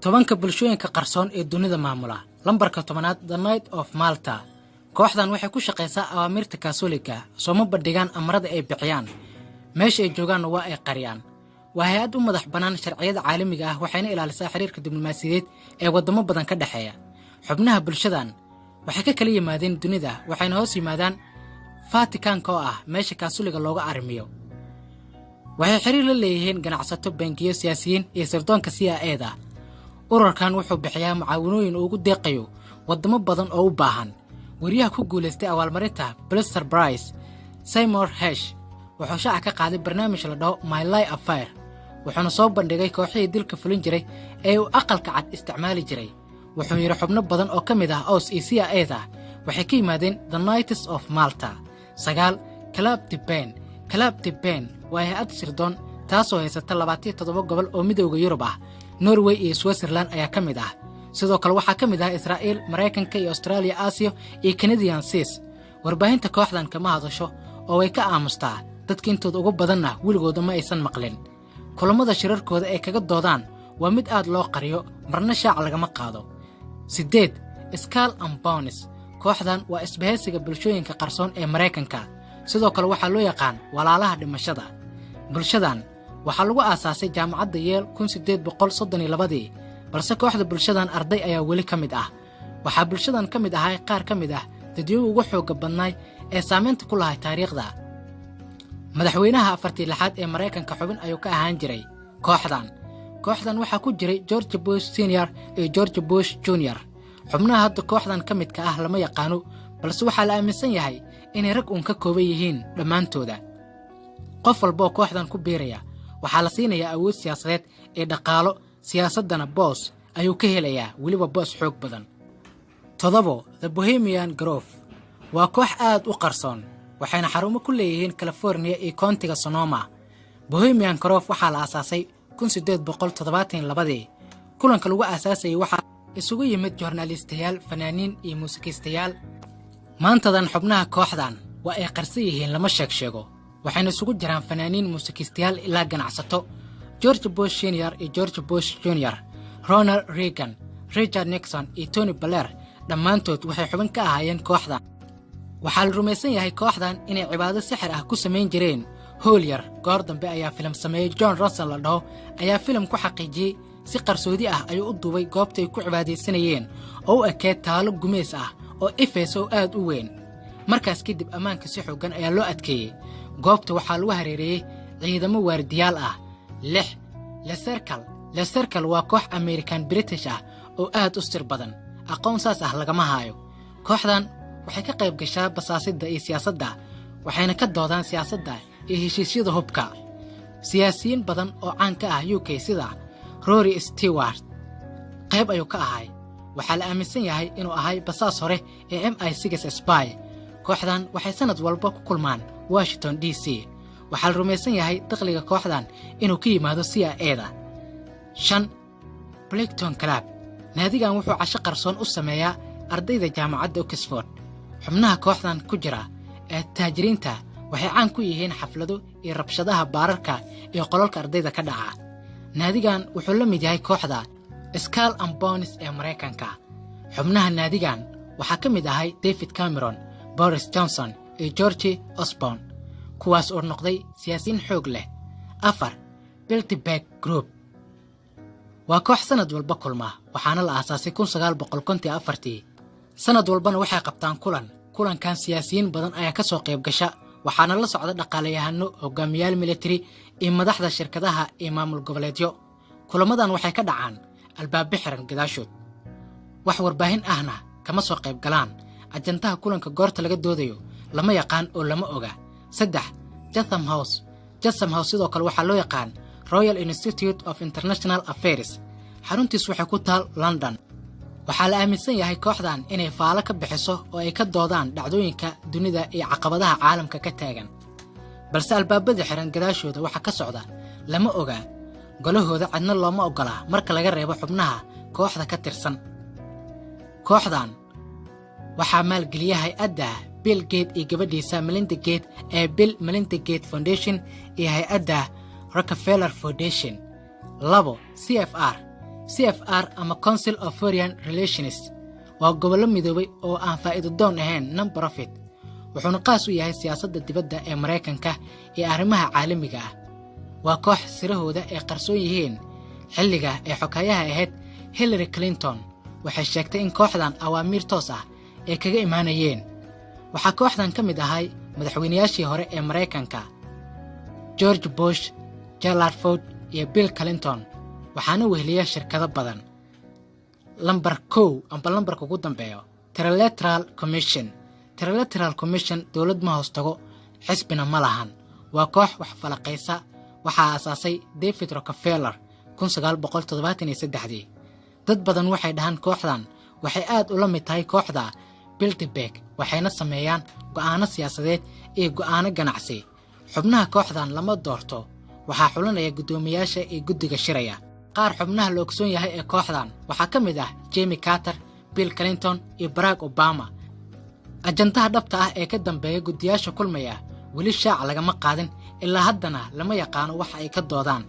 10-ka bulshooyinka qarsoon ee dunida maamula. Lambarka 10aad, The Knight of Malta. Kooxdan waxay ku shaqaysaa awaamirta Kaasoliga. Sooma bandhigaan amarada ay bixiyaan, meesha ay joogaanna waa ay qariyaan. Waa hay-ad u madax bannaan sharciyada caalamiga ah, waxayna ilaalisaa xiriirka diblomaasiyadeed ee waddamo badan ka dhexeeya. Xubnaha bulshadan waxay ka kala yimaadeen dunida, waxayna hoos yimaadaan Fatikaanka oo ah meesha Kaasuliga looga arrimiyo. Waxay xiriir la leeyihiin ganacsato, bangiyo, siyaasiyiin iyo sirdoonka CIA da. Ururkan wuxuu bixiyaa mucaawinooyin uu ugu deeqayo waddamo badan oo u baahan. Weriyaha ku guulaystay abaalmarinta Pulitzer Prize, Seymour Hersh, wuxuu shaaca ka qaaday barnaamij la dhaho My Lai Affair, wuxuuna soo bandhigay kooxihii dilka fulin jiray ee uu Aqalka Cad isticmaali jiray. Wuxuu yidhi xubno badan oo ka mid ah OSS iyo CIA da waxay ka yimaadeen The Knights of Malta. 9, Club de Bern. Club de Bern waa hay-ad sirdoon taasoo haysata 27 gobol oo Midowda Yurub ah. Norway iyo Switzerland ayaa ka mid ah. Sidoo kale waxaa ka mid ah Israa'iil, Maraykanka iyo Austraaliya, Aasiya iyo Canadian Seas. Warbaahinta kooxdan kama hadasho oo way ka aamustaa. Dadka intooda ugu badanna weligooda ma aysan maqlin. Kulammada shirarkooda ay kaga doodaan waa mid aad loo qariyo, marna shaac lagama qaado. 8, Skull and Bones. Kooxdan waa isbahaysiga bulshooyinka qarsoon ee Maraykanka. Sidoo kale waxaa loo yaqaan Walaalaha Dhimashada. Bulshadan waxaa lagu aasaasay jaamacadda Yale 1832-dii, balse kooxda bulshadan arday ayaa weli ka mid ah. Waxaa bulshadan ka mid ahay qaar ka mid ah dadyoga ugu xoogga badnaay ee saamaynta ku lahay taariikhda. Madaxweynaha 46aad ee Maraykanka xubin ayuu ka ahaan jiray kooxdan. Kooxdan waxaa ku jiray George Bush Senior iyo George Bush Junior. Xubnaha hadda kooxdan ka midka ah lama yaqaano, balse waxaa la aaminsan yahay inay rag uun ka kooban yihiin dhammaantooda. Qof walba oo kooxdan ku biiraya waxaa la siinayaa awood siyaasadeed ee dhaqaalo, siyaasaddana boos ayuu ka helayaa, weliba boos xoog badan. 7, The Bohemian Grove. Waa koox aad u qarsoon, waxayna xarumo ku leeyihiin California iyo county-ga Sonoma. Bohemian Grove waxaa la aasaasay 1872-dii. Kulanka lagu aasaasayay waxaa isugu yimid joornaalistayaal, fanaaniin iyo muusikiistayaal. Maantadan xubnaha kooxdan waa ay qarsan yihiin, lama sheeg sheego, waxayna isugu jiraan fanaaniin, muusikiistayaal ilaa ganacsato. George Bush Senior iyo George Bush Junior, Ronald Reagan, Richard Nixon iyo Tony Blair dhammaantood waxay xubin ka ahaayeen kooxdan. Waxaa la rumaysan yahay kooxdan inay cibaado sixir ah ku samayn jireen hool yar. Goor dambe ayaa filim sameeyey John Ronson la dhaho ayaa filim ku xaqiijiyey. Si qarsoodi ah ayuu u duubay goobta ay ku cibaadaysanayeen oo u ekeed taalo gumeys ah oo ifaysa oo aad u weyn. Markaas kadib ammaanka si xooggan ayaa loo adkeeyey. Goobta waxaa lagu hareereeyey ciidamo waardiyaal ah. 6, Le Cercle. Le Cercle waa koox American British ah oo aad u sir badan, aqoon saas ah lagama haayo. Kooxdan waxay ka qayb gashaa basaasidda iyo siyaasadda, waxayna ka doodaan siyaasadda iyo heshiisyada hubka. Siyaasiyiin badan oo caan ka ah UK sida Rory Stewart qayb ayuu ka ahay. Waxaa la aaminsan yahay inuu ahay basaas hore ee MI6 spy. Kooxdan waxay sannad walba ku kulmaan Washington DC. Waxaa la rumaysan yahay dakhliga kooxdan inuu ka yimaado CIA da. 5, Blackstone Club. Naadigan wuxuu casho qarsoon u sameeyaa ardayda jaamacadda Oxford. Xubnaha kooxdan ku jira ee taajiriinta waxay caan ku yihiin xaflado iyo rabshadaha baararka iyo qolalka ardayda ka dhaca. Naadigan wuxuu la mid yahay kooxda Skull and Bones ee Maraykanka. Xubnaha naadigan waxaa ka mid ahay David Cameron, Boris Johnson iyo George Osborne, kuwaas oo noqday siyaasiyiin xoog leh. 4, Bilderberg Group. Waa koox sanad walba kulma, waxaana la aasaasay 1954-tii. Sanad walbana waxay qabtaan kulan. Kulankan siyaasiyiin badan ayaa ka soo qayb gasha, waxaana la socda dhaqaalayahano, hogaamiyaal militari iyo madaxda shirkadaha iyo maamul goboleedyo. Kulamadan waxay ka dhacaan albaabo xiran gadaashood, wax warbaahin ahna kama soo qayb galaan. Ajandaha kulanka goorta laga doodayo lama yaqaan oo lama oga. 3, Chatham House. Chatham House sidoo kale waxaa loo yaqaan Royal Institute of International Affairs. Xaruntiis waxay ku taal London. Waxaa la aaminsan yahay kooxdan inay faalo ka bixiso oo ay ka doodaan dhacdooyinka dunida iyo caqabadaha caalamka ka taagan, balse albaabada xiran gadaashooda waxa ka socda lama oga. Golahooda cidna looma oggolaa marka laga reebo xubnaha kooxda ka tirsan. Kooxdan waxaa maalgeliya hay-adda Bill Gates iyo gabadhiisa Melinda Gates ee Bill Melinda Gates Foundation iyo hay-adda Rockefeller Foundation. 2, CFR. CFR ama Council of Foreign Relations waa gobollo midoobay oo aan faa'iido doon ahayn, non profit, wuxuuna qaas u yahay siyaasadda dibadda ee Maraykanka iyo arrimaha caalamiga ah. Waa koox sirahooda ay qarsoon yihiin. Xilliga ay xoghayaha ahayd Hillary Clinton, waxay sheegtay in kooxdan awaamiir toos ah ay kaga imaanayeen. Waxaa kooxdan ka mid ahay madaxweynayaashii hore ee Maraykanka, George Bush, Gerald Ford iyo Bill Clinton, waxaana weheliya shirkado badan. Lambar 1 amba lambarka ugu dambeeyo, Trilateral Commission. Trilateral Commission dowlad ma hoos tago, xisbina ma lahan. Waa koox wax falaqaysa. Waxaa aasaasay David Rockefeller 1973-dii. Dad badan waxay dhahaan kooxdan waxay aad ula mid tahay kooxda Bilderberg, waxayna sameeyaan go'aano siyaasadeed iyo go'aano ganacsi. Xubnaha kooxdan lama doorto, waxaa xulanaya guddoomiyaasha iyo guddiga shiraya. Qaar xubnaha la ogsoon yahay ee kooxdan waxaa ka mid ah Jimmy Carter, Bill Clinton iyo Barack Obama. Ajandaha dhabta ah ee ka dambeeya guddiyaasha kulmaya weli shaaca lagama qaadin, ilaa haddana lama yaqaano waxa ay ka doodaan.